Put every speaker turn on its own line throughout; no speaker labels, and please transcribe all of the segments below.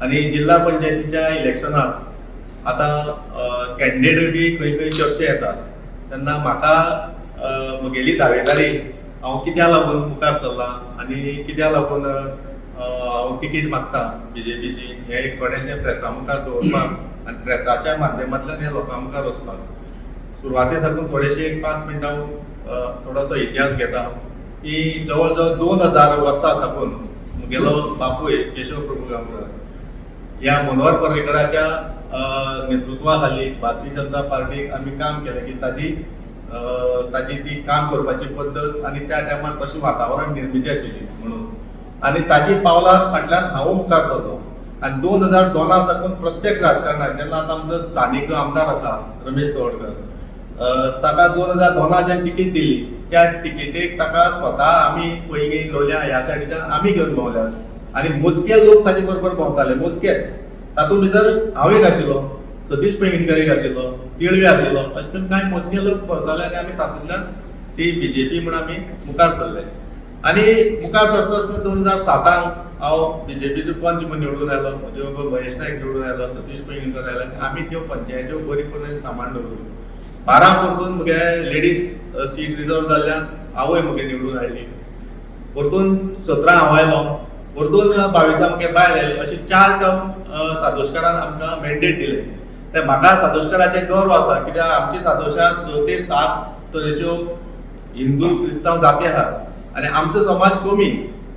आनी जिल्हा पंचायतीच्या इलेक्शनाक आतां कॅन्डिडेट बी खंय खंय चर्चे येतात तेन्ना म्हाका म्हगेली दावेदारी हांव कित्याक लागून मुखार सरलां आनी कित्याक लागून हांव तिकीट मागता बीजेपीची हें एक थोडेशें प्रेसा मुखार दवरपाक आनी प्रेसाच्या माध्यमांतल्यान हें लोकां मुखार वचपाक. सुरवाते साकून थोडेशे एक 5 मिनटां थोडोसो इतिहास घेता की जवळ जवळ 2000 वर्सां साकून म्हगेलो बापूय केशव प्रभू गांवकर ह्या मनोहर पर्रीकराच्या नेतृत्वा खाली भारतीय जनता पार्टीक आमी काम केलें की ताजी ताजी ती काम करपाची पद्दत आनी त्या टायमार कशें वातावरण निर्मिती आशिल्ली म्हणून आनी ताजी पावलां फाटल्यान हांव मुखार सरलो. आनी 2002 साकून प्रत्यक्ष राजकारणाक जेन्ना आतां आमचो स्थानीक जो आमदार आसा रमेश तवडकर, ताका 2002 जेन्ना तिकीट दिली त्या तिकेटीक ताका स्वता आमी पैंगीण लोलयां ह्या सायडीच्यान आमी घेवन भोंवल्यात आनी मोजके लोक ताजे बरोबर भोंवताले, मोजकेच. तातूंत भितर हांव एक आशिल्लो, सतीश पैंगीणकर एक आशिल्लो, तिळवे आशिल्लो, अशें करून कांय मोजके लोक भोंवताले आनी आमी तातूंतल्यान ती बीजेपी म्हूण आमी मुखार सरले. आनी मुखार सरता आसतना 2007 हांव बीजेपीचो पंच म्हूण निवडून आयलो, म्हजे बरोबर महेश नायक निवडून आयलो, सतीश पैंगीणकर आयलो आनी आमी त्यो पंचायत्यो बरी करून सांबाळून दवरल्यो. 12 परतून म्हगे लेडीज सीट रिजर्व जाल्ल्यान आवय म्हगे निवडून हाडली, परतून 17 हांव आयलो, परतून 22 म्हगे बायल आयली. अशे 4 टर्म सादोशकारान आमकां मॅन्डेट दिले. ते म्हाका सादोशकाराचें गर्व आसा कित्याक आमची सादोशान 6 ते 7 तरेच्यो हिंदू क्रिस्तांव जाती आहात आनी आमचो समाज कमी,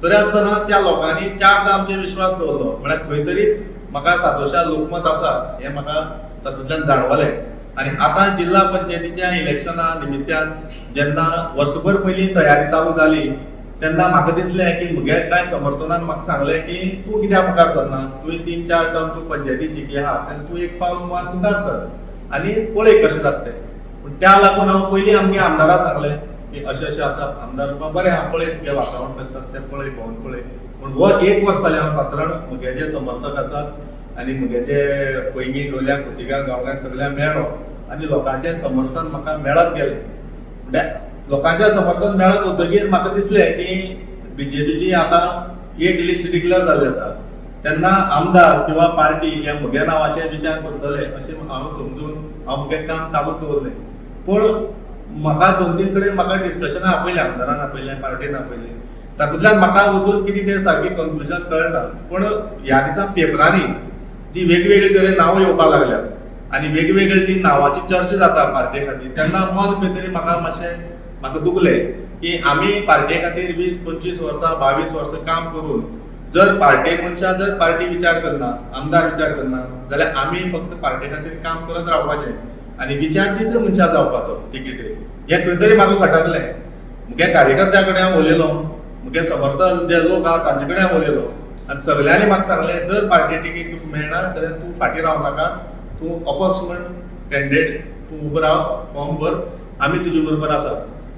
तरी आसतना त्या लोकांनी 4दा आमचेर विश्वास दवरलो. म्हळ्यार खंय तरीच म्हाका सादोशा लोकमत आसा हें म्हाका तातूंतल्यान जाणवलें. आनी आतां जिल्हा पंचायतीच्या इलेक्शना निमित्यान जेन्ना वर्सभर पयलीं तयारी चालू जाली तेन्ना म्हाका दिसलें की म्हगे कांय समर्थनान म्हाका सांगलें की तूं कित्याक मुखार सरना, तुवें 3-4 टर्म तूं पंचायती जिखली आहा तेन्ना तूं एक पावल मार मुखार सर आनी पळय कशें जाता तें. पूण त्या लागून हांव पयलीं आमगे आमदारा सांगलें की अशें अशें आसा, आमदार बरें आहा पळय तुगें वातावरण कशें जाता तें पळय, भोंवन पळय. पूण हो एक वर्स जालें हांव सादारण म्हगे जे समर्थक आसात आनी म्हगे जे पैंगीण लोलयां खोतिगांव गांवकार सगळ्यांक मेळ्ळो आनी लोकांचें समर्थन म्हाका मेळत गेलें. म्हणल्यार लोकांचें समर्थन मेळत वतगीर म्हाका दिसलें की बीजेपीची आतां एक लिस्ट डिक्लेअर जाल्ली आसा तेन्ना आमदार किंवा पार्टी ह्या म्हगे नांवाचे विचार करतले अशें हांव समजून हांव म्हगें काम चालू दवरलें. पूण म्हाका 2-3 कडेन म्हाका डिस्कशनां आपयलें, आमदारान आपयलें, पार्टीन आपयलें, तातूंतल्यान म्हाका वचून कितें तें सारकें कन्क्लुजन कळना. पूण ह्या दिसा पेपरांनी जी वेगवेगळे तरेन नांवां येवपाक लागल्यात आनी वेगवेगळी ती नांवाची चर्चा जाता पार्टे खातीर तेन्ना मन खंय तरी म्हाका मातशें म्हाका दुखलें की आमी पार्टे खातीर 20-25 वर्सां 22 वर्सां काम करून जर पार्टे मनशां जर पार्टी विचार करना, आमदार विचार करना जाल्यार आमी फक्त पार्टे खातीर काम करत रावपाचें आनी विचार तिसरे मनशां जावपाचो तिकेटीर. हें खंय तरी म्हाका खटकलें. म्हगे कार्यकर्त्या कडेन हांव उलयलो, म्हगे समर्थक जे लोक आहा तांचे कडेन हांव उलयलो आनी सगल्यांनी म्हाका सांगलें जर पार्टी तिकीट तुका मेळना जाल्यार तूं फाटीं रावनाका, तूं अपक्ष म्हण कॅन्डिडेट तूं उबो राव, फॉर्म भर, आमी तुजे बरोबर आसा.